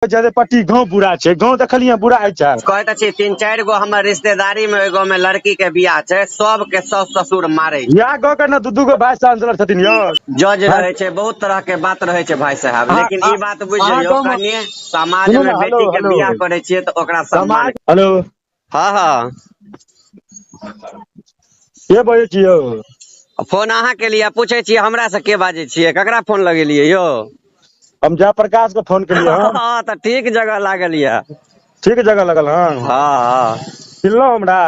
जदे गाँव बुरा छै, गाँव देखलियै बुरा होइ छै। कहैत अछि 3-4 गो हमर रिश्तेदारी में ओहि गाँव में लड़की के बियाह छै, सब के सास ससुर मारे छै। इएह गाँव के ने दू दू गो वाइस चांसलर छथिन यौ। जज रहे छै, बहुत तरह के बात रहे छै भाई साहब, लेकिन ई बात बुझि जइयौ कनि समाज में बेटी के बियाह करे छियै तऽ ओकरा सम्मान। हेलो। हँ हँ। के बजै छी यौ? फोन अहाँ केलियै, पूछै छियै हमरा से के बाजै छियै, ककरा फोन लगेलियै यौ? हम जयप्रकाश के फोन केलियै हन। हँ तऽ ठीक जगह लागल यऽ। ठीक जगह लगल हन। हँ हँ। चिन्हलहुँ हमरा?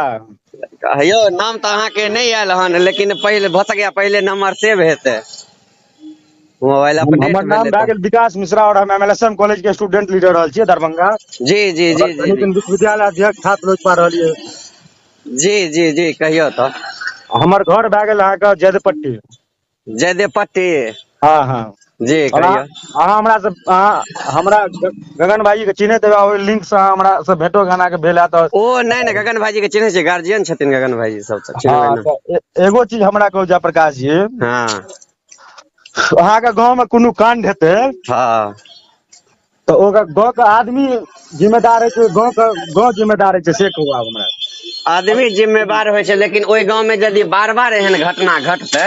यौ नाम तऽ अहाँके नहि आयल हन, लेकिन पहिले भऽ सकैया पहिले नंबर सेव हेतै। मोबाइल अपडेट हमर नाम भेलै भए तऽ गेल विकास मिश्रा और हम एमएलएसएम कॉलेज के स्टूडेंट लीडर रहल छियै दरभंगा। जी जी जी जी जी विश्वविद्यालय अध्यक्ष छात्र लोजपा रहलियै। जी जी जी कहियौ तऽ। हमर घर भए गेल अहाँके जयदेवपट्टी। जयदेवपट्टी। हँ हँ। जी और कहियौ। अहाँ हमरा से अहाँ हमरा गगन भाईजी के चिन्हैत हेबै, ओहि लिंक से अहाँ हमरा से भेंटो गाना के भेल हैत। ओ नहि नहि गगन भाईजी के चिन्है छियै, गार्जियन छथिन गगन भाईजी सब तऽ चिन्हबै हँ ने। तऽ एगो चीज हमरा कहू जयप्रकाश जी, हँ अहाँके गाँव में कोनो कांड हेतै हँ तऽ ओकर गाँव के आदमी जिम्मेदार होइ छै, गाँव के गाँव जिम्मेदार होइ छै, से कहू आब हमरा। आदमी जिम्मेवार होइ छै, लेकिन ओहि गाँव में यदि बार बार एहन घटना घटतै।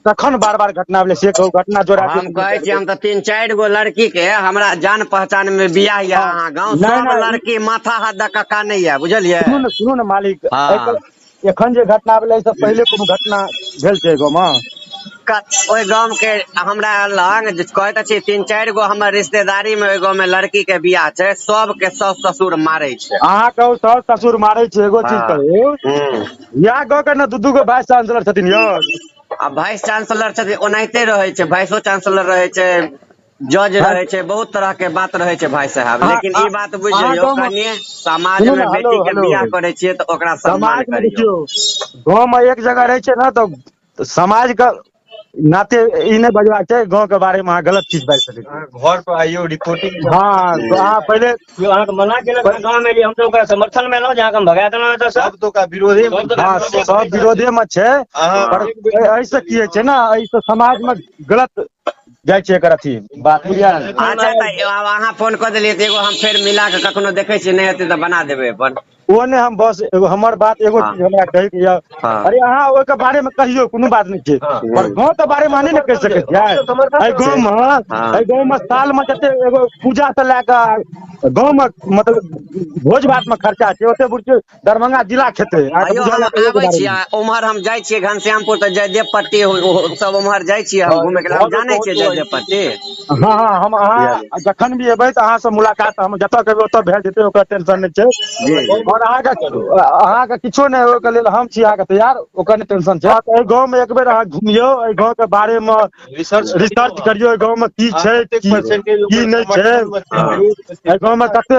कखन बार बार घटना भेलै से कहू, घटना जोड़ा हम कहै छी हम तऽ 3-4 गो लड़की के हमरा जान पहचान में बियाह यऽ अहाँ गाँव, नहि, सब नहि, लड़की माथा हाथ दऽ कऽ कानैया, बुझलियै? सुनू ने, सुनू ने मालिक, हँ। एखन जे घटना भेलै एहिसँ पहिले कोनो घटना भेल छै गाँव में? ओहि गाँव के हमरा लग कहैत अछि 3-4 गो हमर रिश्तेदारी में ओहि गाँव में लड़की के बियाह छै, सब के सास ससुर मारे छै। अहाँ कहू सास ससुर मारे छै, एगो चीज हँ। कहू, हूँ। इएह गाँव के ने दू दू गो वाइस चांसलर छथिन यौ। आ वाइस चांसलर छथिन ओनाहिते रहै छै, वाइसो चांसलर रहै छै, जज रहै छै, बहुत तरह के बात रहै छै भाई साहब, लेकिन ई बात बुझि अहाँ जइयौ गाँव में कनि समाज सुनू में ने, हेलो बेटी के हेलो। बियाह करै छियै तऽ ओकरा सम्मान समाज में करियौ। देखियौ गाँव में एक जगह रहै छै ने तऽ समाज के नाते ई नहि बजबाक छै, गाँव के बारे में अहाँ गलत चीज बाजि सकै छी। अहाँ घर पर आइयौ रिपोर्टिंग। हँ अहाँ पहिले अहाँके मना केलक गाँव में, हम तऽ ओकरा समर्थन में एलहुँ जे अहाँके हम भगा देलहुँ एतऽसँ। सब तऽ ओकरा विरोधे में सब तऽ हँ, सब विरोधे में छै। अहाँ पर एहिसँ की होइ छै ने, एहिसँ समाज में गलत जाइ छै एकर अथी बात, बुझलियै? अच्छा तऽ आब अहाँ फोन कऽ देलियै तऽ एगो हम फेर मिला कऽ कखनो देखै छियै, नहि हेतै तऽ बना देबै अपन। ओ नहि, हम बस एगो हमर बात एगो हँ। चीज हमरा कहैके यऽ, हँ। अरे अहाँ ओहिके बारे में कहियौ, कोनो बात नहि छै, पर गाँव के बारे में अहाँ नहि ने कहि सकै छियै। एहि गाँव में, हँ। एहि गाँव में साल में जते एगो पूजा से लए कऽ गाँव में मतलब भोज भात में खर्चा छै, ओते बुझियौ दरभंगा जिला खेतै। अहाँके अयो बुझल हम हैत एहिके आबै बारे छियै, में। उम्हर हम जाइ छियै घनश्यामपुर तऽ जयदेव पट्टी सब उम्हर जाइ छियै हम घुमै के लेल, हम जानै छियै जयदेव पट्टी। हँ हँ, हम अहाँ जखन भी एबै तऽ अहाँ से मुलाकात हम जतऽ कहबै ओतऽ भए जेतै, ओकर टेंशन नहि छै। जी जी। और अहाँके किछो नहि ओहिके लेल हम छी अहाँके तैयार, ओकर नहि टेंशन छै। एहि गाँव में एक बेर अहाँ घुमियौ, एहि गाँव के बारे में रिसर्च रिसर्च करियौ, एहि गाँव में की छै कतेक परसेंटेज की नहि छै, एहि गाँव में कते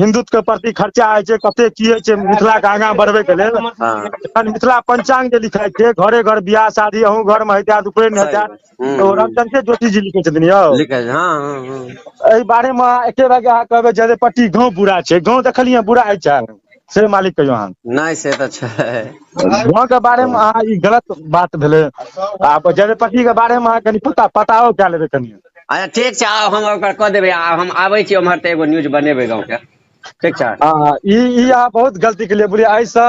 हिंदुत्व के प्रति खर्चा होइ छै, कते की होइ छै मिथिला के आगाँ बढ़बै के लेल। हँ। एखन मिथिला पंचांग जे लिखाइ छै, घरे घर बियाह शादी, अहूँ घर में होइत हैत, उपनयन होइत सही हैत, बात। हूँ तो हूँ। रामचंद्र जोशी जी लिखै छथिन यौ। लिखै छै, हँ हँ हँ। एहि बारे में एके बेर अहाँ कहबै जयदेवपट्टी गाँव बुरा छै, गाँव देखलियै बुरा होइ छै से मालिक कहियौ अहाँ। नहि से तऽ छै। गाँव के बारे में अहाँ ई गलत बात भेलै। आब जयदेवपट्टी के बारे में अहाँ कनि पताओ कए लेबै कनि। अच्छा ठीक छै, आब हम ओकर कऽ देबै, आब हम आबै छी उम्हर तऽ एगो न्यूज बनेबै गाँव के, ठीक छै? हँ, ई अहाँ बहुत गलती केलियै, बुझलियै? एहिसँ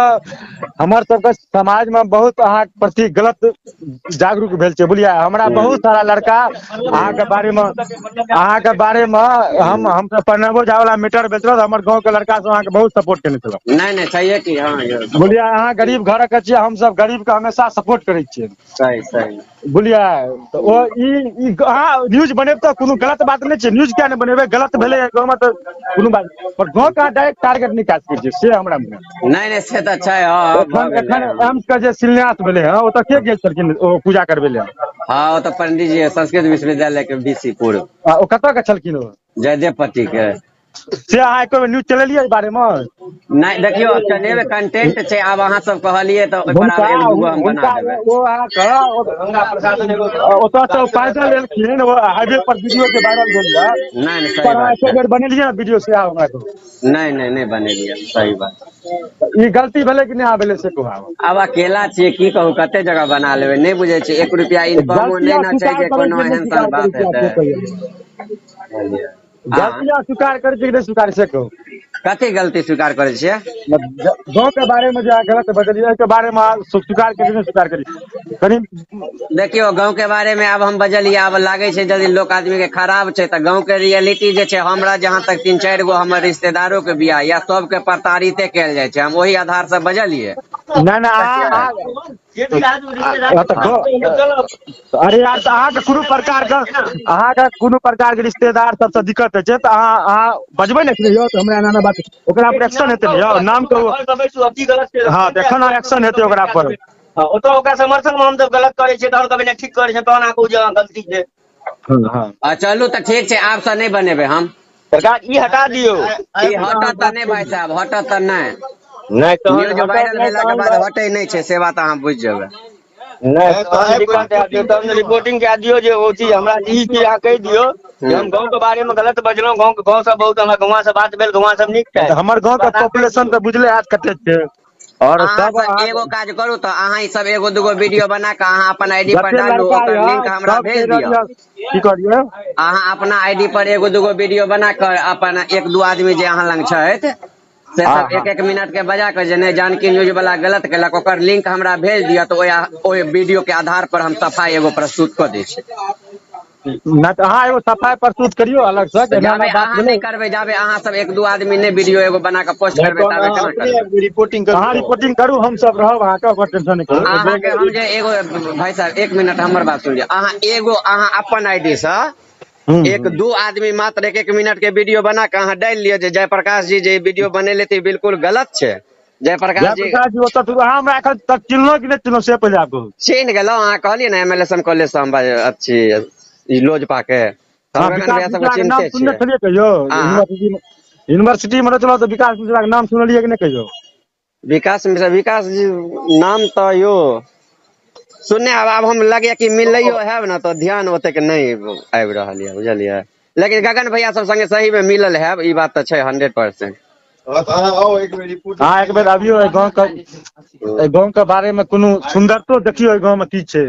हमर सबके समाज में बहुत अहाँके प्रति गलत जागरूक भेल छै, बुझलियै? हमरा बहुत सारा लड़का अहाँके बारे में, अहाँके बारे में हम तऽ प्रणबो झा वाला मीटर भेल छल, हमर गाँव के लड़का सब अहाँके बहुत सपोर्ट केने छल। नहि नहि छैहे की, हँ यौ। बुझलियै? अहाँ गरीब घरक छियै, हमसब गरीब के हमेशा सपोर्ट करै छियै। सही सही। बुझलियै? तऽ ओ ई अहाँ न्यूज बनेब तऽ कोनो गलत बात नहि छै, न्यूज किया नहि बनेबै, गलत भेलै गाँव में तऽ कोनो बात, पर गाँव के अहाँ डायरेक्ट टारगेट नहि कए सकै छियै, से हमरा बुझाइया। नहि नहि से तऽ छै, हँ हँ भऽ एखन गेलै। एखन एम्स के जे शिलान्यास भेलै हँ, ओतऽ के गेल छलखिन ओ पूजा करबै लए? हँ ओ तऽ पंडीजी संस्कृत विश्वविद्यालय के वी सी पूर्व। ओ कतऽ के छलखिन ओ? जयदेव पट्टी के। से अहाँ एको बेर न्यूज चलेलियै एहि बारे में? नहि देखियौ चलेबै, कंटेंट छै, आब अहाँ सब कहलियै तऽ ओहि पर आब हुनका एक दूगो हम बना हुनका देबै। ओ अहाँके ओतऽ से पैदल एलखिन, ओ हाईवे पर वीडियो जे वायरल भेल यऽ, नहि नहि सही पर अहाँ बात एको छै। बेर बनेलियै ने वीडियो से हमरा कहू। नहि नहि नहि बनेलियै, सही बात। ई गलती भेलै कि नहि भेलै से कहू आब। आब अकेला छियै की कहू, कते जगह बना लेबै, नहि बुझै छियै, 1 रुपया इनकमो गलती नहि अहाँ ने छै स्वीकार जे करै कोनो छियै, नहि एहन सन स्वीकार करै बात छियै, हेतै। से कहियौ। बुझलियै? गलती अहाँ स्वीकार करै छियै कि नहि स्वीकार से कहू। कथी गलती स्वीकार करै छियै? गाँव के बारे में जे अहाँ गलत बजलियै ओहिके बारे में अहाँ स्वीकार करी नहि स्वीकार करी कनि। देखियौ गाँव के बारे में आब हम बजलियै, आब लागै छै यदि लोक आदमी के खराब छै तऽ गाँव के रियलिटी जे छै, हमरा जहाँ तक 3-4 गो हमर रिश्तेदारो के बियाह या सबके प्रताड़िते कयल जाइ छै, हम ओहि आधार से बजलियै। नहि नहि अहाँ जे भी आदमी रिश्तेदार अहाँ तऽ अरे यार, तऽ अहाँके कोनो प्रकार के अहाँके कोनो प्रकार के रिश्तेदार सबसँ दिक्कत होइ छै तऽ अहाँ अहाँ बजबै ने यौ, तऽ हमरा एना एना बात ओकरा पर एक्शन हेतै ने यौ, नाम कहू। हँ तऽ एखन एक्शन हेतै ओकरा पर। हँ, ओतऽ ओकरा समर्थन मे हमसब गलत करै छियै तहन कहबै नहि ठीक करै छै, तहन अहाँ कहू जे हँ गलती छै। हँ हँ आ चलू तऽ ठीक छै, आब से नहि बनेबै हम। सरकार ई हटा दियौ। ई हटत तऽ नहि भाई साहब, हटत तऽ नहि। नहि तहन न्यूज हटत वायरल नहि भेला के तहन बाद हटै नहि छै, से बात अहाँ बुझि जेबै। नहि तहन दिक्कत हैत, तहन रिपोर्टिंग कए दियौ जे ओ चीज हमरा ई चीज अहाँ कहि दियौ जे हम गाँव के बारे मे गलत बजलहुँ। गाँव गाँव से बहुत हमरा गौआँ से बात भेल, गौआँ सब नीक तऽ छथि। हमर गाँव के पॉपुलेशन तऽ बुझले हैत कते छै और अहाँ सब सब अहाँ एगो काज करू तऽ अहाँ ई सब एगो दूगो वीडियो बना कऽ अहाँ अपन आईडी पर जते डालू, लड़का ओकर यऽ लिंक हमरा सब भेज कहि रहल दिअ। यऽ। की कहलियै? अहाँ अपना आईडी पर एगो दूगो वीडियो बना कऽ अपन एक दू आदमी जे अहाँ लग छथि से हँ सब हँ एक एक मिनट के बजा कऽ जे नहि जानकी न्यूज वाला गलत केलक, ओकर लिंक हमरा भेज दिअ, तऽ ओहि वीडियो के आधार पर हम सफाई एगो प्रस्तुत कऽ दै छी। नहि तऽ अहाँ एगो सफाइ प्रस्तुत करियौ अलग से तऽ एना जाबे एना बात अहाँ भेलै। नहि करबै, जाबे अहाँ सब एक दू आदमी नहि वीडियो एगो बना कऽ पोस्ट नहि करबै तहन ताबे अहाँ केना अपने करबै? आबि कऽ रिपोर्टिंग करू अहाँ तऽ। रिपोर्टिंग करू, हम सब रहब अहाँके, ओकर टेंशन नहि करू। अहाँके हम जे एगो भाई साहब 1 मिनट हमर बात सुन लिअ। अहाँ एगो अहाँ अपन आईडी से हूँ एक हूँ दू आदमी मात्र एक एक मिनट के वीडियो बना कऽ अहाँ डालि लिअ जे जयप्रकाश जी जे वीडियो बनेले थे बिल्कुल गलत छै। जयप्रकाश जी जयप्रकाश जी ओतऽ अहाँ हमरा एखन तक चिन्हलहुँ कि नहि चिन्हलहुँ से पहिले आब कहू। चिन्ह गेलहुँ। अहाँ कहलियै ने MLSM college से हम अच्छी ई लोजपा के, तऽ हँ हम गगन विकास भैया सबके मिश्रा के नाम चिन्हते सुनने छियै। छलियै कहियो? अहाँ यूनिवर्सिटी मे यूनिवर्सिटी मे रहै छलहुँ तऽ विकास मिश्रा के नाम सुनलियै कि नहि कहियो? विकास मिश्रा, विकास जी नाम तऽ यौ सुनने आब हम लगैया कि मिलैयो हैब ने तऽ ध्यान ओतेक नहि आबि रहल यऽ, बुझलियै? लेकिन गगन भैया सब संगे सही मे मिलल हैब, ई बात तऽ छै 100%। हँ तऽ अहाँ आउ एक बेर रिपोर्टिंग अहाँ एक बेर अबियौ एहि गाँव के, एहि गाँव के बारे मे कोनो सुन्दरतो देखियौ एहि गाँव मे की छै,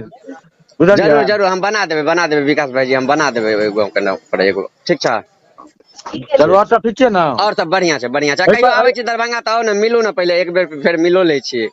बुझलियै? जरूर जरूर हम बना देबै, बना देबै विकास भाईजी, हम बना देबै ओहि गाँव के नाम पर एगो, ठीक छै? चलू आओर सब ठीक छै ने? और सब बढ़िया छै, बढ़िया छै। एहि कहियो पर आबै छी दरभंगा तऽ आउ ने, मिलू ने पहिले एक बेर, फेर मिलो लै छी।